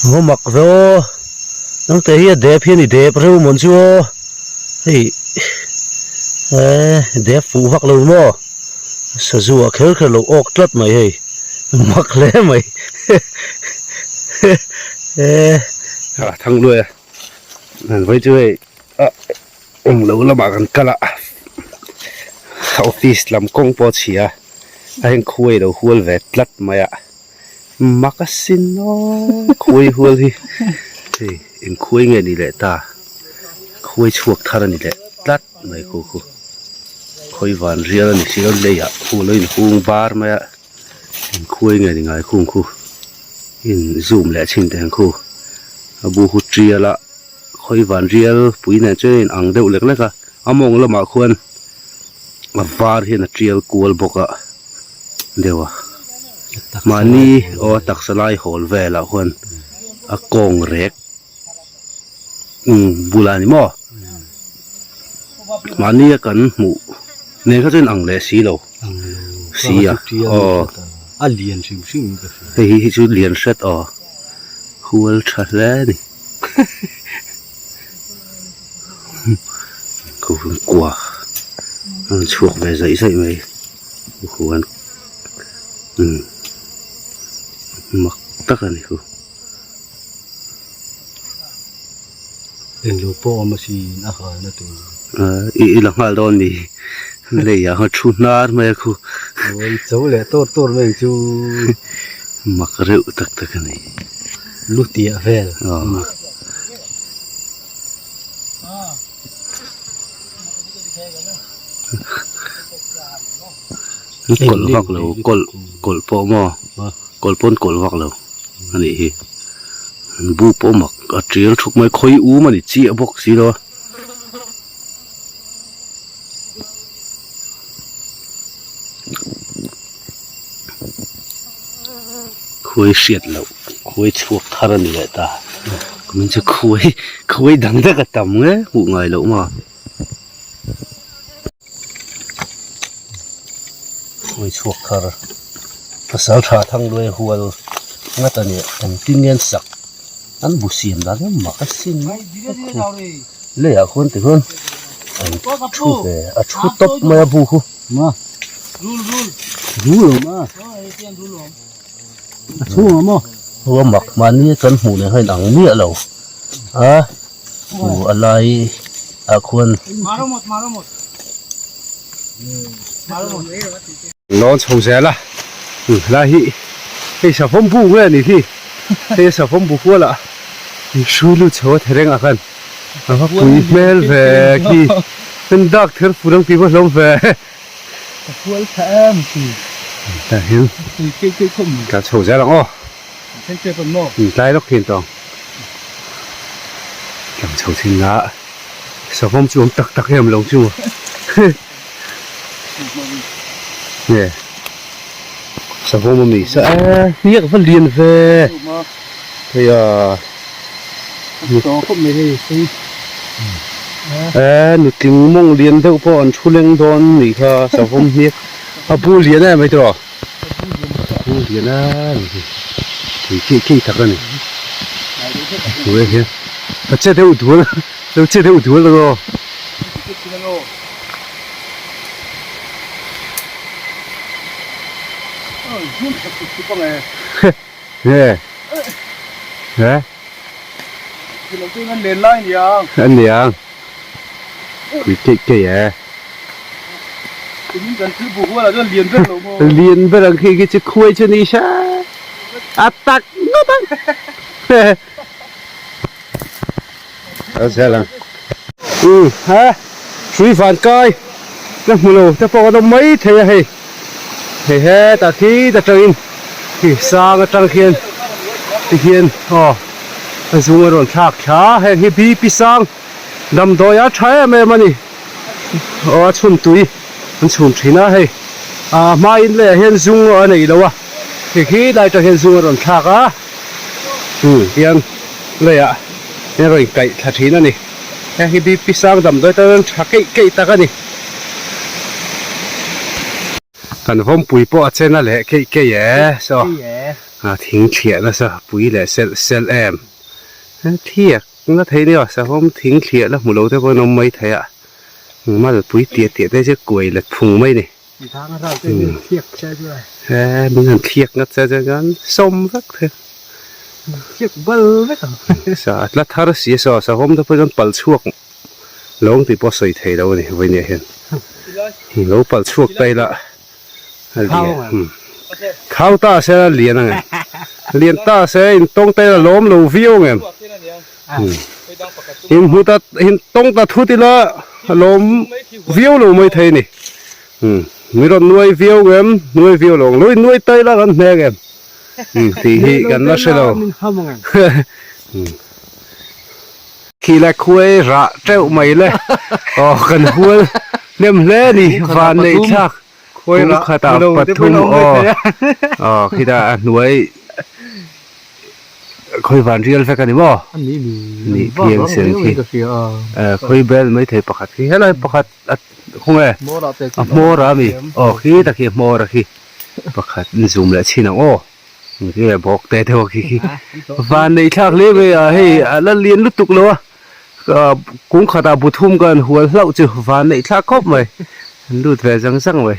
Va mak ve aw nangte hi a dep hian i dep reuh mawn chu aw hei eee dep fuh vak lo maw sazu ah kher kher lo awk tlat mai hei mak hle mai eee a thang luai a an vawi chu hei a eng lo lamah kan kal a office lam kawng pawh a chhia a heng khuai lo hual ve tlat mai a. Mak asin aw khuai hual hi hei eng khuai nge ni leh ta khuai chhuak thar a ni leh tlat mai khu khu khawi van rial a ni si lo leiah khu lo in hung bar mai a eng khuai nge ni ngai khung khu in zoom leh chhin teh ang khu a bu hu tial a khawi van rial pui nen chuan a in ang deuh lek lek a a mawng lamah khuan a var hian a tial kual bawk a deuh a mahni aw a taksa lai hawl velah khuan a kawng rek umm bulah a ni maw mahni a kan hmuh nen kha chuan ang leh si lo si a aw hei hi chu lian hret aw hual tha hle a ni. Kua a rawn chhuak ve zaih zaih mai huan umm mak tak a ni chu. Englo pawh awm asin a halna tur. I i la nghal dawn ni lei ah khan thu hnar mai a khu. Awi cho leh tawr tawr mai ang chu. Mak reuh tak tak a ni. Lu tiah vel. Kawlh vak lo kawlh kawlh pawh maw kawlh pawn kawlh vak lo a nih hi bu pawh mak a tial thuk mai khawi um a ni chiah bawk si lo a. Khuai hriat loh khuai chhuak thar a ni leh ta kumin chu khuai khuai dang vek a tam nge hmuh ngai loh maw khuai chhuak thar pasal tha thang luai hual ngat a ni engtin nge an sak an bu siam dan hi mak a sin mai leiah khuan tikhuan an thu ve a thu tawp mai a bu khu. Ma rul awm a a chhung awm aw Hua mak mahni kan hmuh nen khan ang miah lo a hu a lai ah khuan Lawn chho zel a helai hi hei savawm bu nge a nih hi hei a savawm bu hual ah hrui lut chho a thereng ah khan a va pui hmel ve khi kan dak ther fur ang tih pawh hlawm ve ka hual tha em chi tah hian pui keih keih khawp mai tla chho zel ang aw thleng tep ang maw tlai lawk thin tawng tlang chho chin la savawm chu awm tak tak em lo chu nge savawm a mi sa e hniak va lian ve hei a E nutling mawng lian deuh pawh an thu leng dawn nih kha savawm hniak a bu lian em mai tawh a bu lian em hi tui keih keih tak a ni hnuai hian a che deuh dual lo che deuh dual ang aw. Nge he an niang pui keih keih e lian ber ang khi khi chu khuai chu ni sa a tak ngawt ang a zel ang um ha hrui van kai la hmu lo te pawh kan awm mai thei a hei. Hei hetah khi ta tangin khi sang atang khian tikhian aw a zung a rawn thlak thla a heng hi bp sang damdawi a tha em em a ni aw a chhun tui an chhun thin a hei a hmain leh ah hian zung a nei lo a khi khi lai atang hian zung a rawn thlak a tiang leiah hian a rawn inkaih thla thin a ni heng hi bp sang damdawi tan tha keih keih tak a ni. Kan vawmpui pawh a chen a leh keih keih e saw a thing thliah nasa pui leh selh selh em thiak na thei nia savawm thing thliah la hmu lo te pawh an awm mai thei a malpui tiah tiah te chu kuai let phung mai ni he min han thliak ngat che chuan sawm vek thei sa a tla thar si a saw savawm te pawh chuan pal chhuak. Lawng tih pawh sawi thei lo a ni vawinia hian lo palh chhuak ta ila a lian thau ta se a lian ang em lian ta se in tawng ta ila lawm lo viau ang em in hmu ta in tawng ta thut ila a lawm viau lo mai thei a ni mi rawn nuai viau ang em nuai viau lo ang lo in nuai ta ila kan hne ang em tih hi kan la hre lo. Khi le khuai rah teuh mai le aw kan hual hnem hle a ni van neih thlak kum khatah pathum aw aw khitah a hnuai khawi van rial vek a ni maw ni phiang sen khi khawi bel mai thei pakhat khi helai pakhat a khawnge a hmawr a mi aw khi tak hi a hmawr a khi pakhat in zoom leh chhin ang aw. Nge bawk te deuh khi khi van nei thlak hle mai a hei a la lian lutuk lo a kung khatah bu thum ka han hual hlauh chu van neih thlak khawp mai an lut ve zang zang mai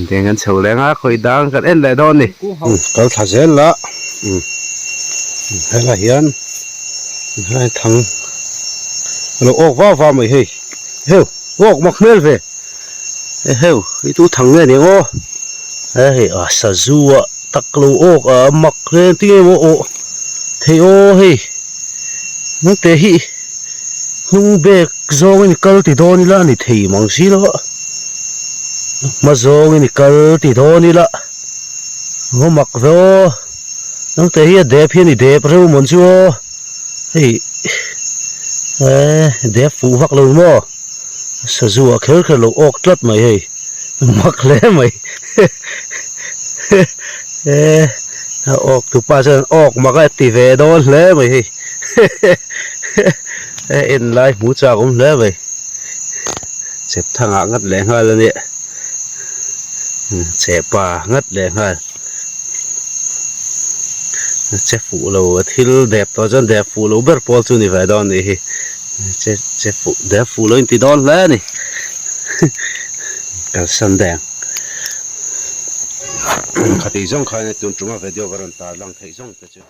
deng an chho leng a khawi dang kan en leh dawn ni. Kal thla zel la helai hian helai thang a lo awk vau vau mai hei heu awk mak hmel ve. Eheu i tu thang nge ning aw he hei a sazu ah tak lo awk a mak hle tinge maw awh thei aw hei nangte hi hnung bek zawngin i kal ti dawn ila a ni thei mang si lo a hma zawngin i kal ti dawn ila vaw mak ve aw nangte hi a dep hian i dep reuh mawn chu aw hei eh dep fuh vak lo maw. Sazu ah kher kher lo awk tlat mai hei mak hle mai he a awk tupa chuan awk mak a ti ve dawn hle mai hei he en lai hmu chak awm hle mai chep thangah ngat leh nghal a nia chepa ngat leh nghal che fuh lo a thil dep tawh chuan dep fuh lo ber pawl chu ni ve dawn a nih hi. Che che fuh dep fuh lo inti dawn hle a ni kalsan deng khatih zawng khan tun tuma video ka rawn tar lang theih zawng te chu.